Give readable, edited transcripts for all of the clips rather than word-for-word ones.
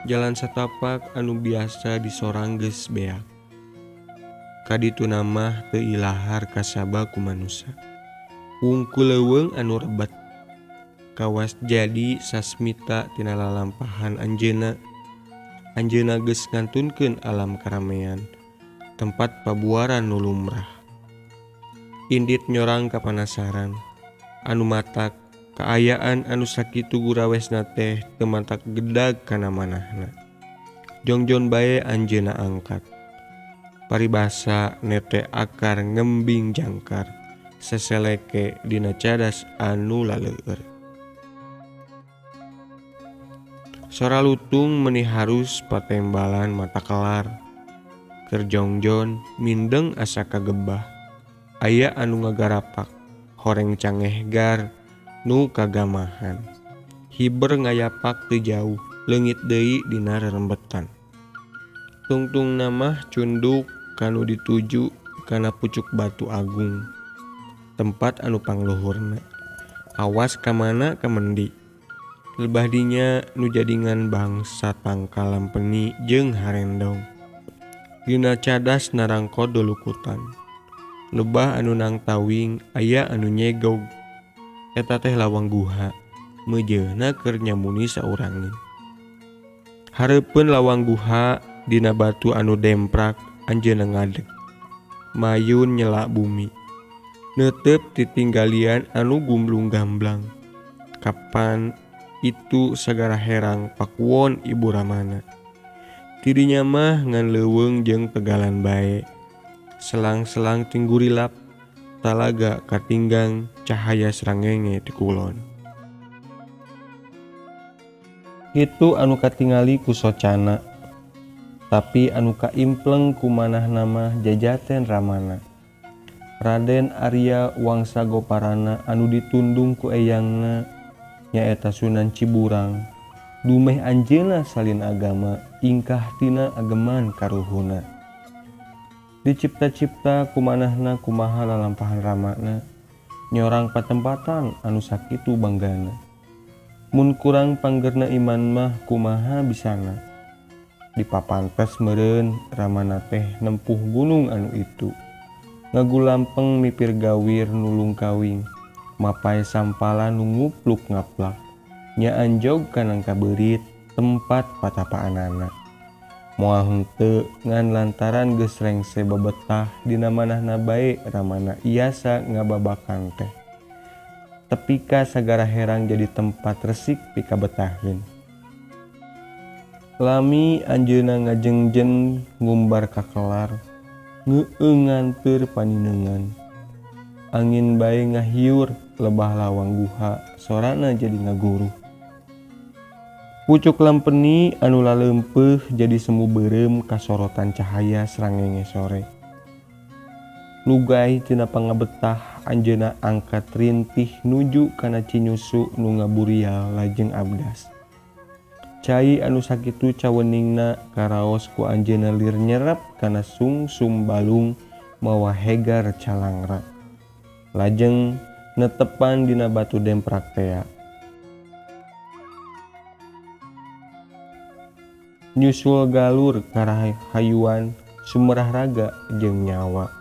Jalan satapak anu biasa disorang geus beak. Kadituna mah teu ilahar kasaba ku manusa. Wungkul leuweung anu rebet. Kawas jadi sasmita tina lalampahan anjeunna. Anjeunna geus ngantunkeun alam karamean, tempat pabuaran nu lumrah. Indit nyorang kapanasaran, anu matak kaayaan anu sakitu gurawesna teh teu matak gedag kana manahna. Jongjon bae anjeunna angkat. Paribasa nete akar ngembing jangkar, seseleke dina cadas anu laleueur. Sora lutung meni harus patembalan mata kelar. Keur jongjon mindeng asa kagebah. Aya anu ngagarapak, horeng cangeh gar nu kagamahan. Hiber ngayapak teu jauh, leungit deui dina rerembetan. Tungtungna mah cunduk kanu dituju kana pucuk batu agung, tempat anu pangluhurna. Awas ka mana kamendi. Lebah dinya nu jadingan bangsa tangkal lampeni jeung harendong. Dina cadas narangkod dulukutan. Lebah anu nangtawing aya anu nyegog. Eta teh lawang guha, meujeuna keur nyamuni saurangin. Hareupeun lawang guha dina batu anu demprak anjeunna ngadeg. Mayun nyelak bumi. Neuteup titinggalian anu gumblung gamblang. Kapan itu sagara herang pakuwon ibu ramana. Tidinya mah ngan leuweung jeung tegalan bae. Selang-selang tinggurilap talaga katinggang cahaya srangenge ti kulon. Kitu anu katingali ku socana, tapi anu kaimpleng ku manahna mah jajaten ramana. Raden Arya Wangsa Goparana anu ditundung ku eyangna nyaeta Sunan Ciburang. Dumeh anjeunna salin agama, ingkah tina ageman karuhuna. Dicipta-cipta kumanahna kumaha lalampahan ramana, nyorang patempatan anu sakitu banggana. Mun kurang panggerna iman mah kumaha bisana. Dipapantes meureun ramana teh nempuh gunung anu itu. Ngagulampeng mipir gawir nulung kawing, mapai sampala nu ngupluk ngaplak. Nya anjog kana kabeurit tempat patapaanana. Moal henteu ngan lantaran geus rengse babetah dina manahna bae ramana iasa ngababakan teh. Tepi ka sagara herang jadi tempat resik pikabetaheun. Lami anjeunna ngajengjen ngumbar kakelar, ngeueung nganteur paninengan. Angin bae ngahiur lebah lawang guha, sorana jadi ngaguruh. Pucuk lampeni anu laleumpeuh jadi semu beureum kasorotan cahaya srangenge sore. Lugay tina pangabetah anjeunna angkat rintih nuju kana cinyusu nu ngaburial lajeng abdas. Cai anu sakitu caweningna karaos ku anjeunna lir nyerep kana sungsum balung mawa hegar calangra. Lajeng netepan dina batu demprak tea. Nyusul galur karahayuan sumerah raga jeung nyawa.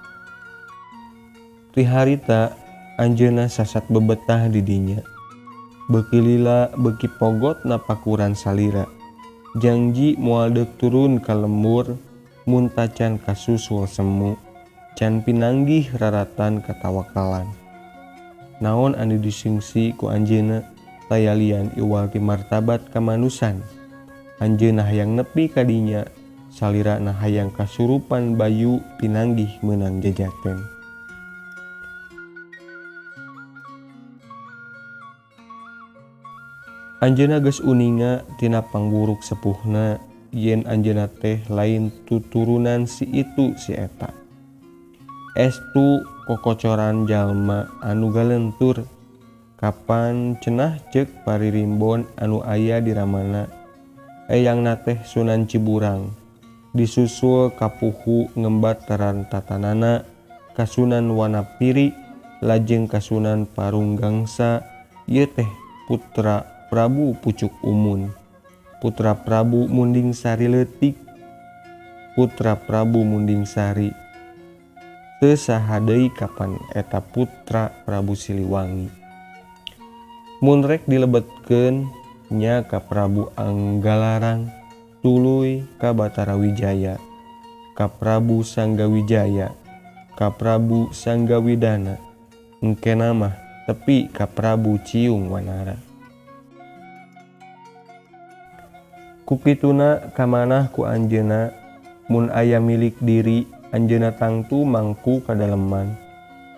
Ti harita anjeunna sasat bebetah di dinya. Beuki lila beuki pogot napakuran salira. Jangji moal deuk turun ka lembur mun tacan kasusul semu. Can pinanggih raratan katawakalan. Naon anu disingsi ku anjeunna tayalian iwal ti martabat kamanusan. Anjeunna hayang nepi ka dinya, salirana hayang kasurupan bayu pinanggih meunang jajaten. Anjeunna geus uninga tina pangburuk sepuhna yen anjeunna teh lain tuturunan si itu si eta. Estu kokocoran jalma anu galentur kapan cenah ceuk paririmbon anu aya di ramana. Eyangna teh Sunan Ciburang disusul kapuhu ngembat tarantatanana ka Sunan Wanapiri lajeng ka Sunan Parunggangsa. Ieu teh putra Prabu Pucuk Umun, putra Prabu Munding Sari leutik, putra Prabu Munding Sari. Teu saha deui kapan eta putra Prabu Siliwangi. Mun rek dilebetkeun nya ka Prabu Anggalarang, tuluy ka Batara Wijaya, ka Prabu Sanggawijaya, ka Prabu Sanggawidana, engkena mah tepi ka Prabu Ciung Wanara. Kukituna kamanah ku anjeunna mun aya milik diri anjeunna tangtu mangku kadaleman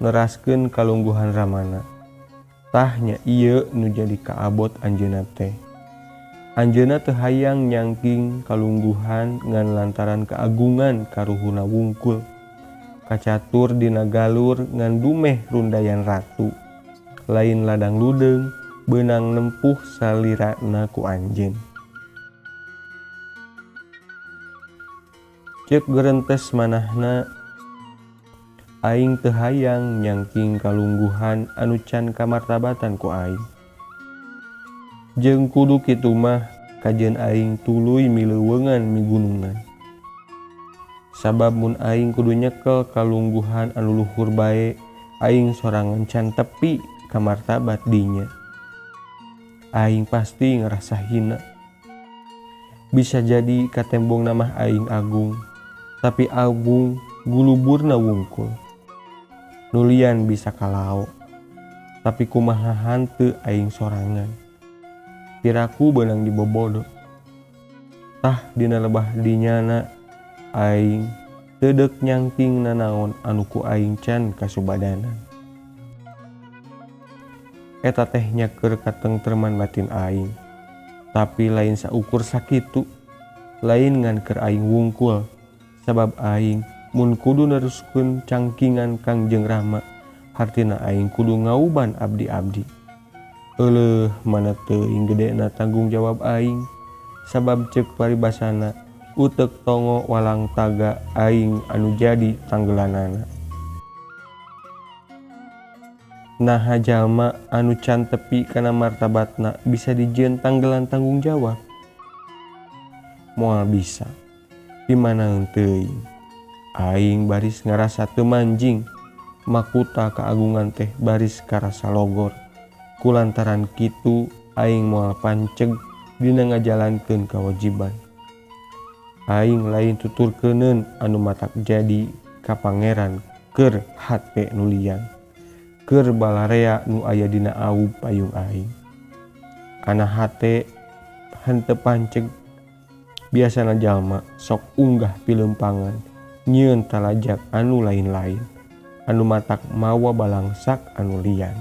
neraskeun kalungguhan ramana. Tah nya ieu nu jadi kaabot anjeunna teh. Anjeunna teu hayang nyangking kalungguhan ngan lantaran keagungan karuhuna wungkul. Kacatur dina galur ngan dumeh rundayan ratu. Lain ladang ludeung beunang nempuh salirana ku anjeun. Ceuk gerentes manahna aing teu hayang nyangking kalungguhan anu can kamartabatan ku aing. Jeung kudu kitu mah kajeun aing tuluy mileuweungan migunungan. Sabab mun aing kudu nyekel kalungguhan anu luhur bae, aing sorangan can tepi ka martabat dinya. Aing pasti ngerasa hina. Bisa jadi katembong namah aing agung, tapi agung guluburna wungkul. Nulian bisa kalao, tapi kumaha hanteu aing sorangan. Piraku beunang dibobodo. Tah dina lebah dinyana aing teu deuk nyangking nanaon anu ku aing can kasubadanan. Eta teh nyaker katengtreman batin aing. Tapi lain saukur sakitu, lain ngan keur aing wungkul, sabab aing mun kudu neruskeun cangkingan Kangjeng Rama, hartina aing kudu ngauban abdi-abdi. Euleuh mana teuing gedena tanggung jawab aing, sabab ceuk paribasana uteuk tongo walang taga aing anu jadi tanggelanana. Naha jalma anu can tepi kana martabatna bisa dijieun tanggelan tanggung jawab? Moal bisa. Di mana teuing? Aing baris ngarasa teu manjing, makuta keagungan teh baris karasa logor. Kulantaran kitu aing moal panceg dina ngajalankeun kewajiban. Aing lain tuturkeuneun anu matak jadi ka pangeran keur hate nu liang, keur balarea nu aya dina aub payung aing. Kana hate henteu panceg. Biasana jalma sok unggah pilempangan nyieun talajak anu lain-lain anu matak mawa balangsak anu lian.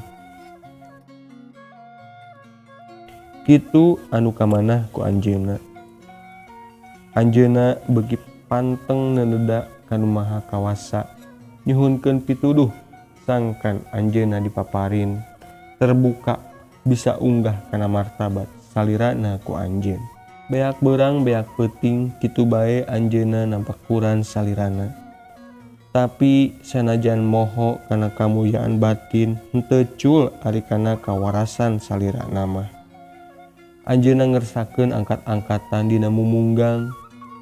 Kitu anu kamanah ku anjeunna. Anjeunna beuki panteng neneda ka Nu Maha Kawasa, nyuhunkeun pituduh sangkan anjeunna dipaparin terbuka bisa unggah kana martabat salirana ku anjeun. Beak beurang beak peuting kitu bae anjeunna nampakuran salirana. Tapi sanajan moho kana kamulyaan batin henteu cul ari kana kawarasan salirana mah. Anjeunna ngersakeun angkat-angkatan dina mumunggang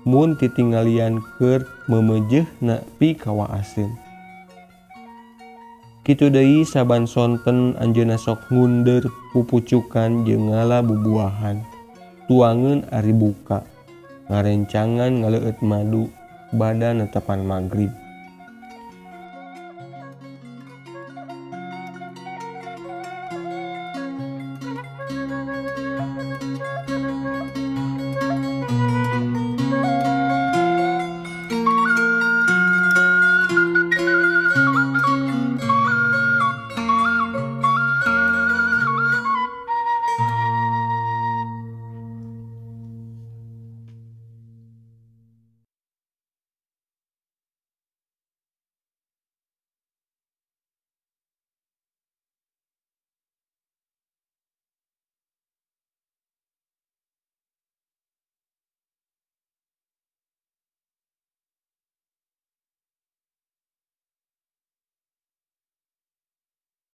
mun titinggalian keur meumeujeuna pikawaaseun. Kitu deui saban sonten anjeunna sok ngundeur pupucukan jeung ngala bubuahan. Tuangeun ari buka, ngarencangan ngaleueut madu, bada netepan magrib.